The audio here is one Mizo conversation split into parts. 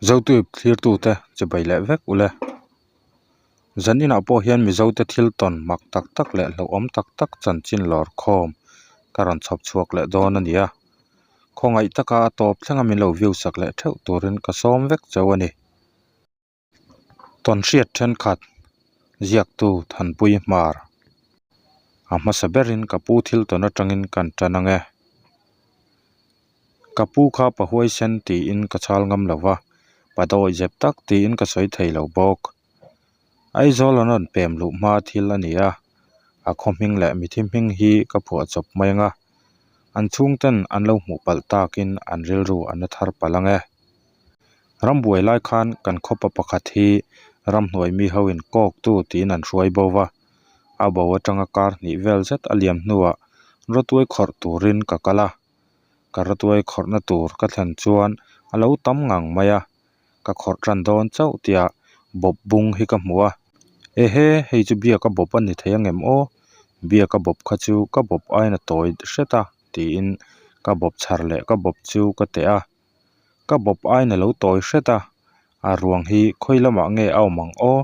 Zotube thlirtute chibai leh vek ule. Zaninah pawh hian Mizote thil tawn mak tak tak leh hlauhawm tak tak chanchin lawr khawm ka rawn chhawp chhuak leh dawn a ni a. Khawngaih taka a tawp thlenga min lo view sak leh theuh turin ka sawm vek cheu a ni. Tawnhriat thenkhat ziaktu Thanpui Hmar a hmasa berin ka pu thil tawn atangin kan tan ang e. Ka pu kha pa huaisen tiin ka chhal ngam lo va, pa dawi zep tak tiin ka sawi thei lo bawk. Aizawl an rawn pem luh hma thil a ni a, a khaw hming leh mithi hming hi ka phuah chawp mai ang a, an chhungten an lo hmuh palh takin an rilru an la thar palh ang e. Rambuai lai khan kan khawpa pakhat hi ramhnuai mi hoin kawktu tiin an hruai bo va, a bo atanga kar hnih vel zet a liam hnuah rawtuai khawrh turin ka kal a, ka rawtuai khawrhna tur ka thlen chuan a lo tam ngang mai a, ka khawrh tan dawn chauh tia bawp bung hi ka hmu a, ehe hei chu biaka bawp a ni thei angem aw, biaka bawp kha chu ka bawp aina tawi hret a tiin ka bawp chhar leh ka bawp chu ka teh a. Ka bawp aiin a lo tawi hret a, a ruang hi khawi lamah nge a awm ang aw?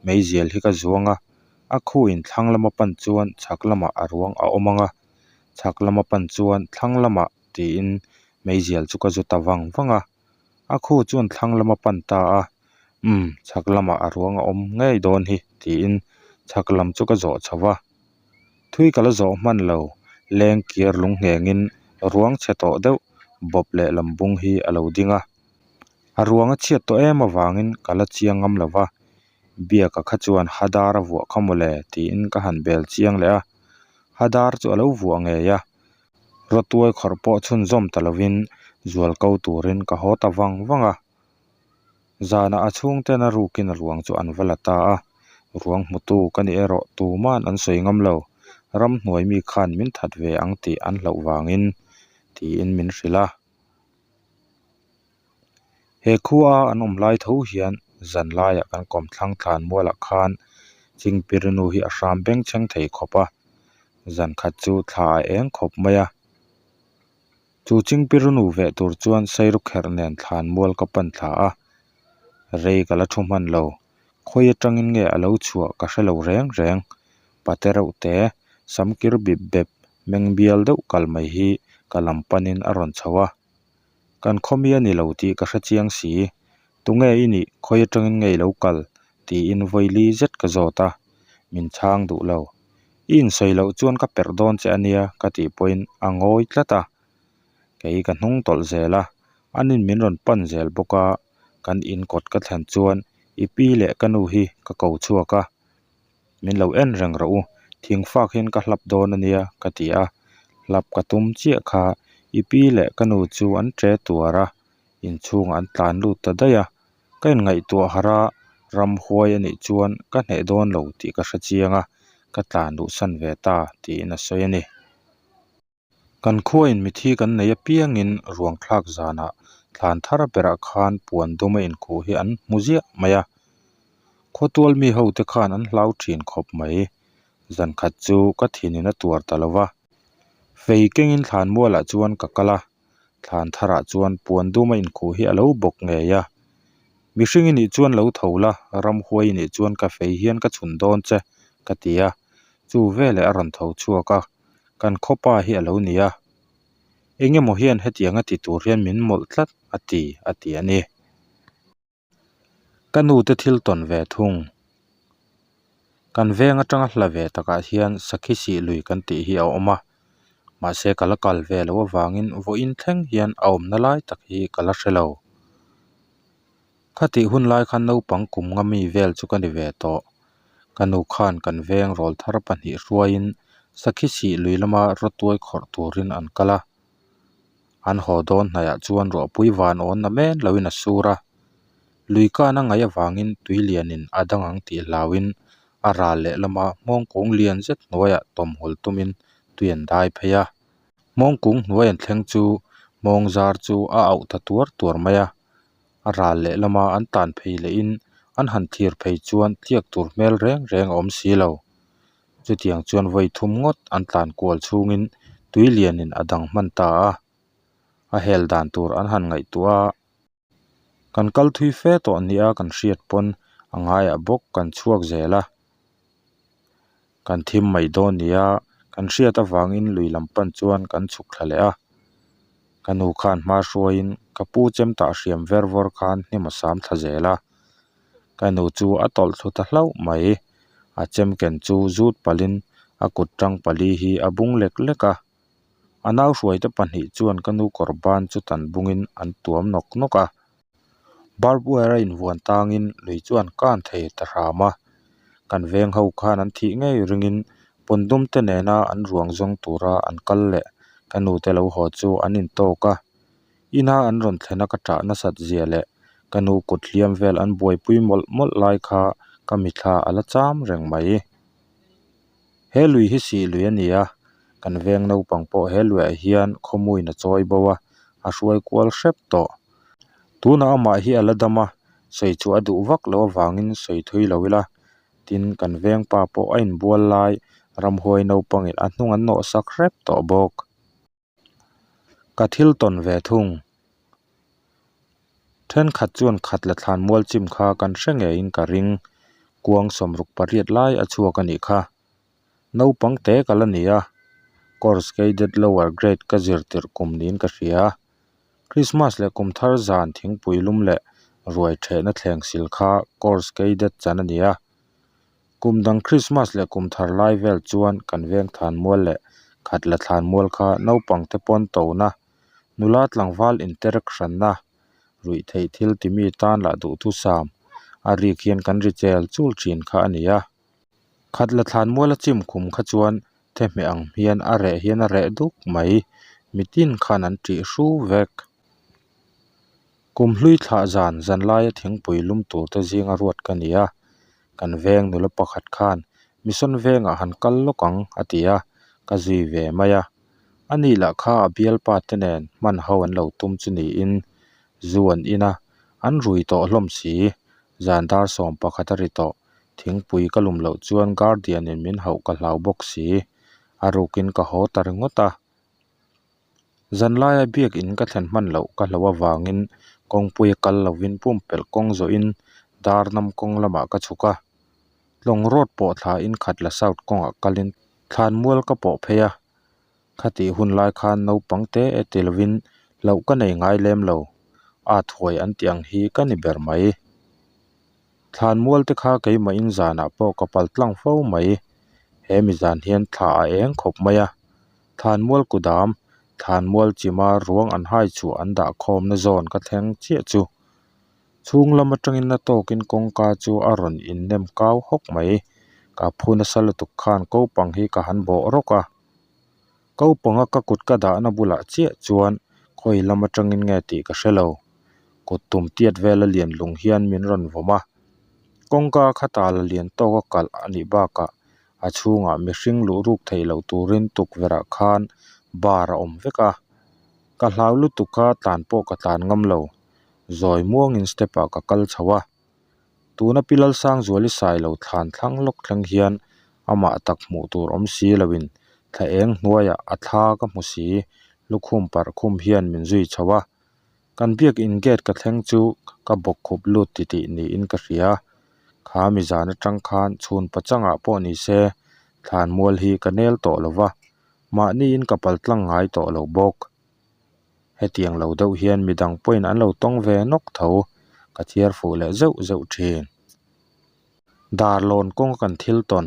Meizial hi ka zuang a, a khuin thlang lama pan chuan chhak lamah a ruang a awm ang a, chhak lama pan chuan thlang lamah tiin meizial chu ka zu ta vang vang a, a khu chuan thlang lama pan ta a, umm chhak lamah a ruang a awm ngei dawn hi tiin chhak lam chu ka zawh chho va. Thui ka la zawh hman lo, leng kir lung nghengin ruang chhe tawh deuh bawp leh lam bung hi a lo ding a. A ruang a chhiat tawh em avangin ka la chiang ngam lo va, Biaka kha chuan Hadar a vuah kha mawle tiin ka han bel chiang leh a, Hadar chu a lo vuah ngei a, rawtuai khawrh pawh chhunzawm ta lovin zual ko turin ka haw ta vang vang a. Zanah a chhungten a rukin ruang chu an va la ta a, ruang hmutu ka ni erawh tuman an sawi ngam lo, ramhnuai mi khan min that ve ang tih an hlauh vangin tiin min hrilh a. He khua an awm lai tho hian zan laiah kan kawmthlang thlan mualah khan Chingpirinu hi a hram bengchheng thei khawp a, zan khat chu thla a eng khawp mai a. Chu Chingpirinu veh tur chuan Sairukherh nen thlan mual ka pan thla a, rei ka la thu hman lo. Khawi atangin nge a lo chhuah ka hre lo reng reng. Pate reuh te, samkir bip bep, meng bial deuh kal mai hi ka lam panin a rawn chho a. Kan khawmi a ni lo tih ka hre chiang si. Tunge i nih, khawi atangin nge i lo kal? tiin vawili zet ka zawt a, min chhang duh lo. I insawi loh chuan ka perh dawn che a nia ka tih pawhin a ngawi tlat a, kei ka hnung tawlh zel a, anin min rawn pan zel bawk a, kan in kawt ka thlen chuan i pi leh ka nu hi ka ko chhuak a, min lo en reng rawh u, thing fak hian ka hlap dawn a nia ka ti a, hlap ka tum chiah kha i pi leh ka nu chu an ṭe tuar a, inchhungah an tlan lut ta daih a. Ka inngaihtuah harh a, ramhuai a nih chuan ka hneh dawn lo tih ka hre chiang a, ka tlan luhsan ve ta tiin a sawi a ni. Kan khuain mithi kan nei apiangin ruang thlak zanah thlan thar berah khan puan dum a inkhuh hi an hmu ziah mai a. Khawtual mi hote khan an hlau thin khawp mai. Zan khat chu ka thinin a tuar ta lo va. Fei kengin thlan mualah chuan ka kal a. Thlan tharah chuan puan dum a inkhuh hi a lo bawk ngei a. Mihring i nih chuan lo tho la, ramhuai i nih chuan ka fei hian ka chhun dawn che, ka ti a. Chu veleh a rawn tho chhuak a, kan khawpa hi a lo ni a. Eng emaw hian hetianga ti tur hian min mawlh tlat a ti, a ti a ni. Ka nute thil tawn ve thung. Kan veng atanga hla ve takah hian sakhi sih lui kan tih hi a awm a, mahse ka la kal ve loh avangin vawiin thleng hian a awmna lai tak hi ka la hre lo. Khatih hun lai khan naupang kum nga mi vel chu ka ni ve tawh. Ka nu khan kan veng rawl thar pahnih hruaiin sakhi sih lui lama rawtuai khawrh turin an kal a. An haw dawn hnaihah chuan ruahpui van awn na men loin a sur a, lui kan a ngaih avangin tui lianin a dang ang tih hlauin a ral leh lama hmawngkung lian zet hnuaiah tawmhul tumin tui an dai phei a. Hmawngkung hnuai an thleng chu hmawng zar chu a auh ta tuar tuar mai a, a ral leh lama an tan phei lehin an han thlir phei chuan tliak tur hmel reng reng a awm si lo. Chutiang chuan vawi thum ngawt an tlan kual chhungin tui lianin a dang hman ta a, a hel dan tur an han ngaihtuah a. Kan kal thui fe tawh nia kan hriat pawn a ngaiah bawk kan chhuak zel a. Kan thim mai dawn nia kan hriat avangin lui lam pan chuan kan chhuk thla leh a. Ka nu khan hma hruaiin ka pu chem tah hriam ver vawr khan hnim a sam thla zel a. Ka nu chu a tawlh thlu ta hlauh mai. A chem ken chu zut palhin a kut tang pali hi a bung lek lek a. A nau hruaite pahnih chuan ka nu kawr ban chu tan bungin an tuam nawk nawk a. Barb wire a invuan tangin lui chu an kan thei ta hram a. Kan veng ho khan an thih ngei ringin pawndum te nena an ruang zawng tura an kal leh ka nu te lo haw chu an intawk a. Ina an rawn thlena ka ṭah nasat zia leh ka nu kut hliam vel an buaipui mawlh mawlh lai kha ka mithla a la cham reng mai. He lui hi sih lui a ni a, kan veng naupang pawh he luiah hian khawmuin a chawi bo a, a hruai kual hrep tawh. Tunah amah hi a la dam a, sawi chu a duh vak loh avangin sawi thui lo ila, tin kan veng pa pawh a inbual lai ramhuai naupangin a hnung an nawh sak hrep tawh bawk. Ka thil tawn ve thung. Thenkhat chuan khat la thlan mual chim kha kan hre ngeiin ka ring. Kuang 68 lai a chhuak a nih kha. Naupang te ka la ni a, Course Cadet Lower Grade ka zir tirh kum niin ka hria. Krismas leh kum thar zan thingpui lum leh ruai thehna thleng sil kha Course Cadet chan a ni a. Kum dang Krismas leh kum thar lai vel chuan kan veng thlanmual leh khatla thlanmual kha naupang te pawn tona, nula tlangval interek hranna, ruih theih thil timi tan lah duhthusam a rik hian kan ri chel chul thin kha a ni a. Khatla thlanmual a chim khum kha chuan thehmeh ang hian a reh hian a reh duk mai, mitin khan an ṭih hru vek. Kum hlui thlah zan zan laia thingpui lum tur te zinga ruat ka ni a, kan veng nula pakhat khan mission vengah han kal lawk ang a ti a, ka zui ve mai a. A nih lah kha a bialpa te nen hman ho an lo tum chu niin zu an in a, an rui tawh hlawm si, zan dar 11 a ri tawh, thingpui ka lum loh chuan guardian in min hauh ka hlau bawk si, a rukin ka haw ta ringawt a. Zanlaia biak in ka thlen hman loh ka hloh avangin kawngpuia kal lovin pumpelh kawng zawhin Darnam kawng lamah ka chhuk a. Tlawng road pawh thlain Khatla South kawngah kalin thlanmual ka pawh phei a. Khatih hun lai khan naupang te e ti lovin hlauh ka nei ngai lem lo. At huai an tih ang hi ka ni ber mai. Thlanmual te kha keimahin zanah pawh ka pal tlang fo mai. He mi zan hian thla a eng khawp mai a. Thlanmual kudam, thlanmual chima ruang an hai chhuah an dah khawmna zawn ka thleng chiah chu. Chhung lam atangin na tawkin kawngka chu a rawn innem kau hawk mai. Ka phu nasa lutuk khan kopang hi ka han bawh rawk a. Kopanga ka kut ka dahna bulah chiah chuan khawi lam atangin nge tih ka hre lo. Kut tum tiat vela lian lung hian min rawn vawm a. Kawngka kha tala lian tawka kalh a nih bakah A chhungah mihring luh ruk theih loh turin tukverhah khan bar a awm vek a, ka hlau lutuk kha tlan pawh ka tlan ngam lo, zawi muangin step ah ka kal chho a. Tuna Pi Lalsangzuali sai lo thlan thlang lawk thleng hian amah tak hmuh tur awm si loin thla eng hnuaiah a thla ka hmu si, lukhum parh khum hian min zui chho a. Kan biakin gate ka thleng chu ka bawkkhup lut titih niin ka hria. Kha mi zan atang khan chhun pachangah pawh ni se thlanmual hi ka nel tawh lo va, mahniin ka pal tlang ngai tawh lo bawk. Hetiang lo deuh hian midang pawhin an lo tawng ve nawk tho, ka chhiar fuh leh zeuh zeuh thin. Darlawn kawnga kan thil tawn.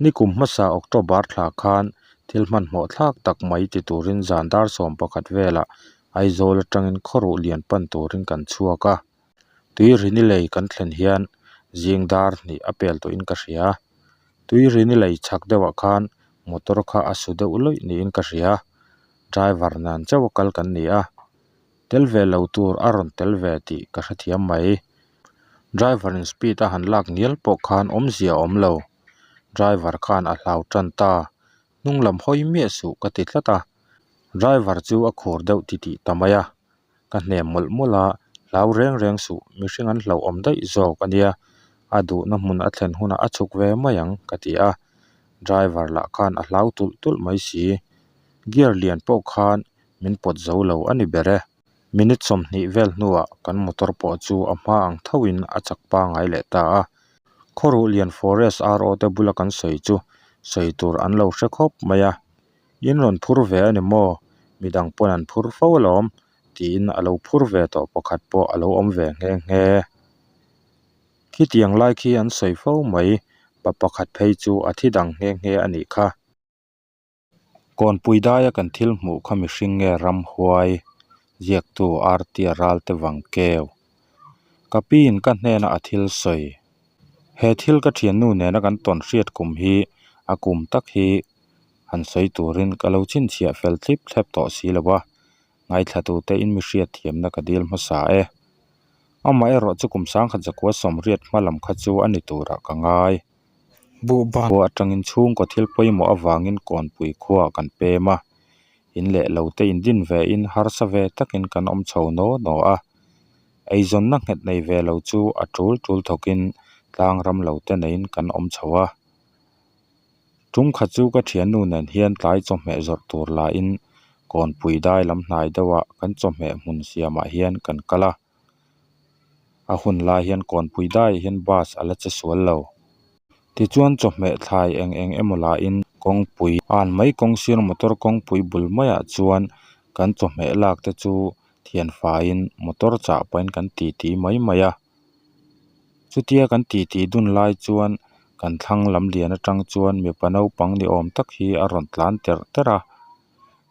Nikum hmasa October thla khan thil hmanhmawh thlak tak mai ti turin zan dar 11 velah Aizawl atangin khawruh lian pan turin kan chhuak a. Tuirini lei kan thlen hian zing dar hnih a pel tawhin ka hria. Tuirini lei chhak deuhah khan motor kha a su deuh lawih niin ka hria. Driver nan chauh a kal kan ni a. Tel ve lo tur a rawn tel ve tih ka hrethiam mai. Driver in speed a han lak ngial pawh khan awmzia a awm lo. Driver khan a hlau tan ta. Hnung lam hawi miah suh ka ti tlat a. Driver chu a khur deuh titih ta mai a. Ka hnem mawlh mawlh a, hlau reng reng suh, mihring an hlauhawm daih zawk a nia. A duhna hmun a thlen hunah a chhuk ve mai ang ka ti a. Driver lah khan a hlau tulh tulh mai si. Gear lian pawh khan min pawt zo lo a ni ber e. Minute 20 vel hnuah kan motor pawh chu a hma ang thoin a chak pangai leh ta a. Khawruh lian Forest RO te bula kan sawi chu sawi tur an lo hre khawp mai a. In rawn phur ve a ni maw? Midang pawn an phur fo alawm tiin a lo phur ve tawh pakhat pawh a lo awm ve nghe nghe. Khitiang lai khi an sawi fo mai, pa pakhat phei chu a thi dang nghe nghe a nih kha. Kawnpui daia kan thil hmuh kha mihring nge ramhuai ziaktu Artia Ralte Vangkeu. Ka piin ka hnena a thil sawi. He thil ka thiannu nena kan tawn hriat kum hi a kum tak hi han sawi turin ka lo chhinchhiah fel thlip thlep tawh si lo a, ngaithlatute in mi hriatthiamna ka dil hmasa e. Amaherawh chu kum 1980 hma lam kha chu a ni turah ka ngai. Buhban khua atangin chhungkaw thil pawimawh avangin Kawnpui khuaah kan pem a, in leh lo te indin ve in harsa ve takin kan awm chho naw naw a. Eizawnna nghet nei ve lo chu a tul tul thawkin tlang ram lo te neiin kan awm chho a. Tum khat chu ka thiannu nen hian tlai chawhmeh zawrh tur lahin Kawnpui dai lam hnai deuhah kan chawhmeh hmun siamah hian kan kal a. A hun lai hian Kawnpui daiah hian bus a la che sual lo. Tichuan chawhmeh thlai eng eng emaw lahin kawngpui an mai kawng sir motor kawngpui bul maiah chuan kan chawhmeh lak te chu thian faiin motor chah pahin kan titi mai mai a. Chutia kan titi dun lai chuan kan thlang lam lian atang chuan mipa naupang ni awm tak hi a rawn tlan terh terh a.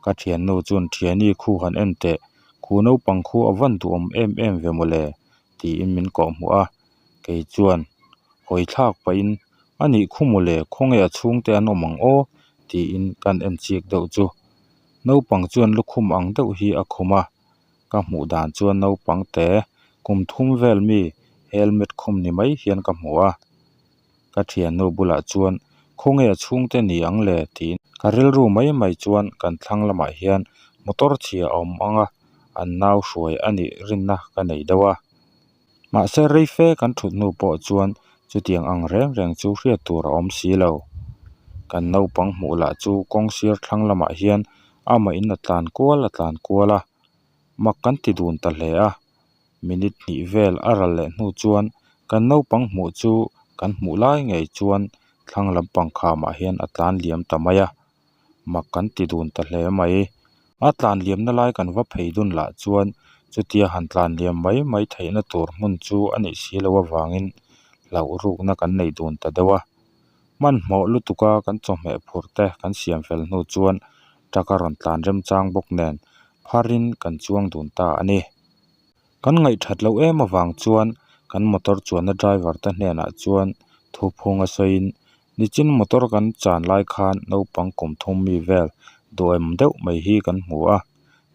Ka thiannu chuan thiani khu han en teh, khu naupang khu a van duhawm em em ve mawle tiin min kawhhmuh a. Kei chuan hawi thlak pahin a nih khu mawle khawnge a chhungte an awm ang aw tiin kan en chik deuh chu. Naupang chuan lukhum ang deuh hi a khum a, ka hmuh dan chuan naupang te kum thum vel mi helmet khum ni mai hian ka hmu a. Ka thiannu bulah chuan khawnge a chhungte ni ang le tiin ka rilru mai mai chuan kan thlang lamah hian motor chhia a awm ang a, an nau hruai a nih rinna ka nei deuh a. Mahse rei fe kan thut hnu pawh chuan chutiang ang reng reng chu hriat tur a awm si lo. Kan naupang hmuh lah chu kawng sir thlang lamah hian amah in a tlan kual a tlan kual a, mak kan ti dun ta hle a. Minute hnih vel a ral leh hnu chuan kan naupang hmuh chu kan hmuh lai ngei chuan thlang lampang khamah hian a tlan liam ta mai a, mak kan ti dun ta hle mai. A tlan liamna lai kan va phei dun lah chuan chutia han tlan liam mai mai theihna tur hmun chu a nih si loh avangin hlauh rukna kan nei dun ta deuh a. Hmanhmawh lutuka kan chawhmeh phurh te kan siam fel hnu chuan truck a rawn tlan remchang bawk nen pharin kan chuang dun ta a ni. Kan ngaihthat loh em avang chuan kan motor chuanna driver te hnenah chuan thuphung a sawiin nichin motor kan chan lai khan naupang kum thum mi vel duaim deuh mai hi kan hmu a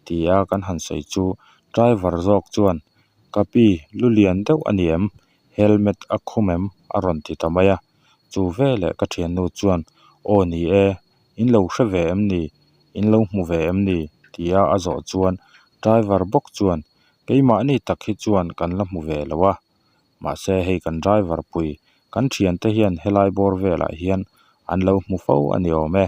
tia kan han sawi chu driver zawk chuan ka pi lu lian deuh a ni em helmet a khum em a rawn ti ta mai a chu veleh ka thiannu chuan aw ni e. In lo hre ve em ni? In lo hmu ve em ni? tia a zawh chuan driver bawk chuan keimahni tak hi chuan kan la hmu ve lo a, mahse hei kan driver pui kan thiante hian helai bawr velah hian an lo hmu fo a ni awm e.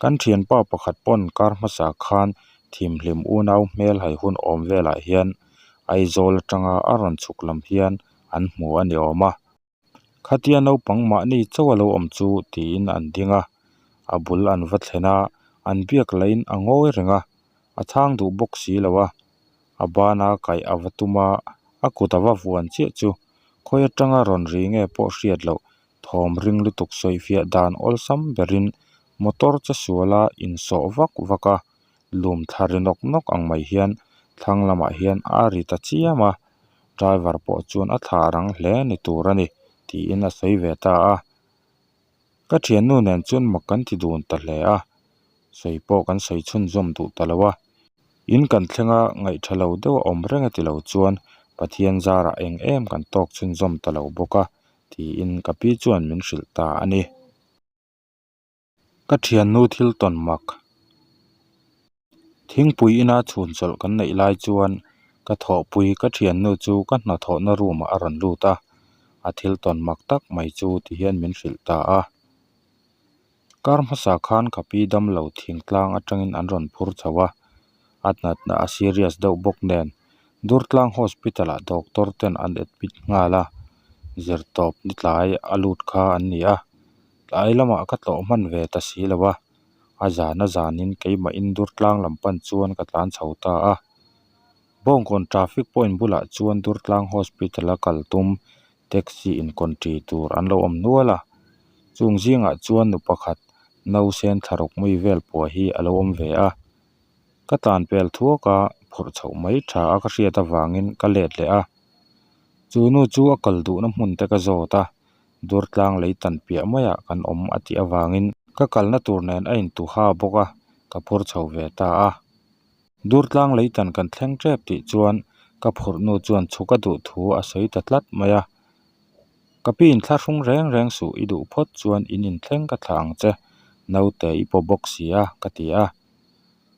Kan thianpa pakhat pawn kar hmasa khan thimhlim unau hmel hai hun awm velah hian Aizawl atanga a rawn chhuk lam hian an hmu a ni awm a. Khatia naupang mahni chauh a lo awm chu tiin an ding a, a bul an va thlen a, an biak lahin a ngawi reng a, a chhang duh bawk si lo a, a bana kaih a va tum a, a kut a va vuan chiah chu khawi atanga rawn ri nge pawh hriat loh thawm ring lutuk sawifiah dan awlsam berin motor che suala insawh vak vak a, lum thla ri nawk nawk ang mai hian thlang lamah hian a ri ta chiam a. Driver pawh chuan a thlah rang hle ni tur a ni tiin a sawi ve ta a. Ka thiannu nen chuan mak kan ti dun ta hle a, sawi pawh kan sawi chhunzawm duh ta lo a. In kan thleng a ngaihtha lo deuh a awm reng a ti lo chuan Pathian zarah eng em kan tawk chhunzawm ta lo bawk a tiin ka pi chuan min hrilh ta a ni. Ka thiannu thil tawn mak. Thingpui ina chhun chawlh kan neih lai chuan ka thawhpui ka thiannu chu ka hnathawhna room ah a rawn lut a, a thil tawn mak tak mai chu ti hian min hrilh ta a. Kar hmasa khan ka pi damlo thingtlang atangin an rawn phur chho a. A natna a serious deuh bawk nen Durtlang Hospital ah doctor ten an admit nghal a, zirtawp ni tlai a lut kha an ni a, tlai lamah ka tlawh hman ve ta si lo a, a zan a zanin keimahin Durtlang lam pan chuan ka tlan chho ta a. Bawngkawn traffic point bulah chuan Durtlang Hospital a kal tum taxi inkawnṭi tur an lo awm nual a, chung zingah chuan nu pakhat nausen thlaruk mi vel pawh hi a lo awm ve a. Ka tlan pel thuak a, phurh chhoh mai tha a ka hriat avangin ka let leh a. Chu nu chu a kal duhna hmun te ka zawt a, Durtlang lei tan piah maiah kan awm a tih avangin ka kalna tur nen a intuha bawk a, ka phur chho ve ta a. Durtlang lei tan kan thleng tep tih chuan ka phurh nu chuan chhuk a duh thu a sawi ta tlat mai a. Ka pi inthlahrung reng reng suh i duh phawt chuan in inthleng ka thlah ang che, naute i paw bawk si a, ka ti a.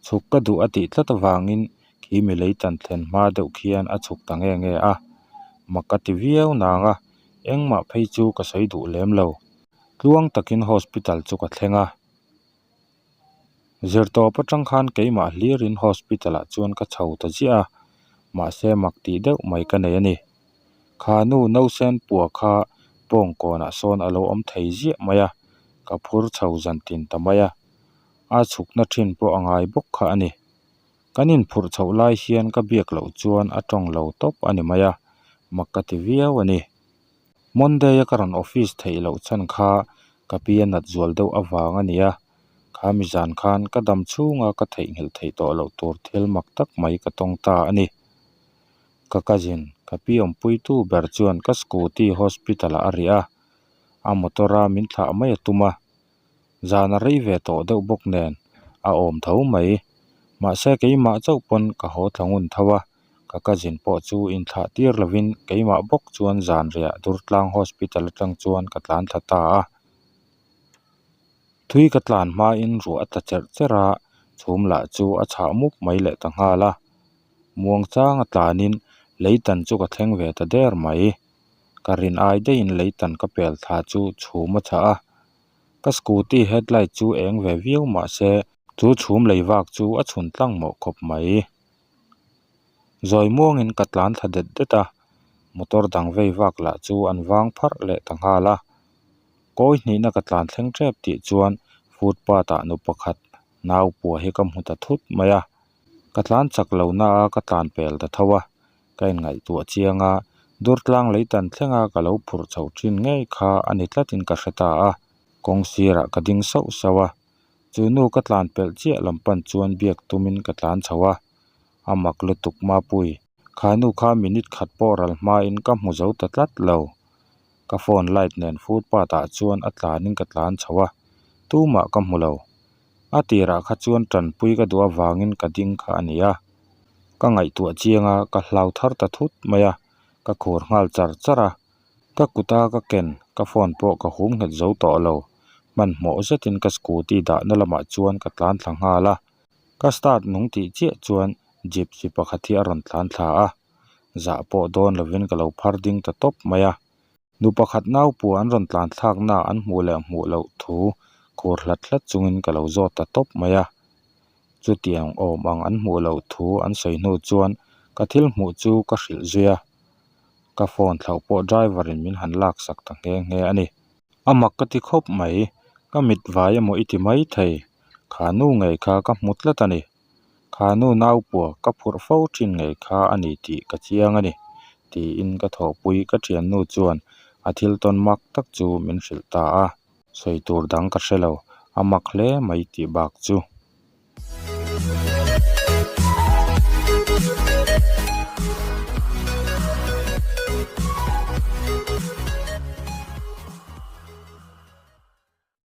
Chhuk ka duh a tih tlat avangin khi mi lei tan thlen hma deuh khian a chhuk ta nge nge a. Mak a ti viau nang a, engmah phei chu ka sawi duh lem lo. Tluang takin hospital chu ka thleng a. Zirtawp atang khan keimah hlirin hospital ah chuan ka chho ta ziah a, mahse mak tih deuh mai ka nei a ni. Kha nu nausen pua kha pawngkawnah sawn a lo awm thei ziah mai a, ka phur chho zan tin ta mai a. A chhukna thin pawh a ngai bawk kha a ni. Kan inphurh chhoh lai hian ka biak loh chuan a tawng lo tawp a ni mai a, mak ka ti viau a ni. Monday a ka rawn office theih loh chhan kha ka pi a nat zual deuh avang a ni a, kha mi zan khan ka dam chhunga ka theihnghilh theih tawh loh tur thil mak tak mai ka tawng ta a ni. Ka cousin, ka pi awmpuitu ber chuan ka scooty hospital ah a riah a, a motor a min thlah mai a tum a, Zan a rei ve tawh deuh bawk nen a awm tho mai. Mahse keimah chauh pawn ka haw thla ngun tho a, ka cousin pawh chu inthlah tir lovin keimah bawk chuan zan riah Durtlang Hospital atang chuan ka tlan thla ta a. Thui ka tlan hmain ruah a tla cherh cherh a, chhum lah chu a chhah mup mai leh ta nghal a. Muangchang a tlanin leitan chu ka thleng ve ta der mai. Ka rin ai daihin leitan ka pel thla chu chhum a chhah a. Ka scooty headlight chu eng ve viau mah se chu chhum lei vak chu a chhun tlang mawh khawp mai. Zawi muangin ka tlan thla det det a, motor dang vei vak lah chu an vang pharh leh ta nghal a. Kawi hnihna ka tlan thleng tep tih chuan footpath ah nu pakhat nau pua hi ka hmu ta thut mai a. Ka tlan chak lo na a ka tlan pel ta tho a, ka inngaihtuah chiang a, Durtlang leitan thlenga ka lo phurh chhoh thin ngei kha a ni tlatin ka hre ta a, kawng sirah ka ding sauh sauh a, chu nu ka tlan pelh chiah lam pan chuan biak tumin ka tlan chho a, a mak lutuk Mapui, kha nu kha minute khat pawh ral hmain ka hmu zo ta tlat lo. Ka phone light nen footpath ah chuan a tlanin ka tlan chho a, tumah ka hmu lo. A tirah kha chuan tanpui ka duh avangin ka ding kha a ni a. Ka ngaihtuah chiang a, ka hlau thar ta thut mai a, ka khur nghal char char a. Ka kuta ka ken, ka phone pawh ka hum nghet zo tawh lo. Hmanhmawh zetin ka scooty dahna lamah chuan ka tlan thla nghal a. Ka start nung tih chiah chuan gypsy pakhat hi a rawn tlan thla a. Zah pawh dawn lovin ka lo phar ding ta tawp mai a. Nu pakhat naupua an rawn tlan thlakna an hmuh leh hmuh loh thu khur hlat hlat chungin ka lo zawt ta tawp mai a. Chutiang awm ang an hmuh loh thu an sawi hnu chuan ka thil hmuh chu ka hrilh zui a. Ka phone thlauh pawh driver in min han laksak ta nghe nghe a ni. A mak ka ti khawp mai, ka mit vai emaw i ti mai thei, kha nu ngei kha ka hmu tlat a ni. Kha nu naupua ka phurh fo thin ngei kha a ni tih ka chiang a ni, tiin ka thawhpui ka thiannu chuan a thil tawn mak tak chu min hrilh ta a. Sawi tur dang ka hre lo, a mak hle mai tih bak chu.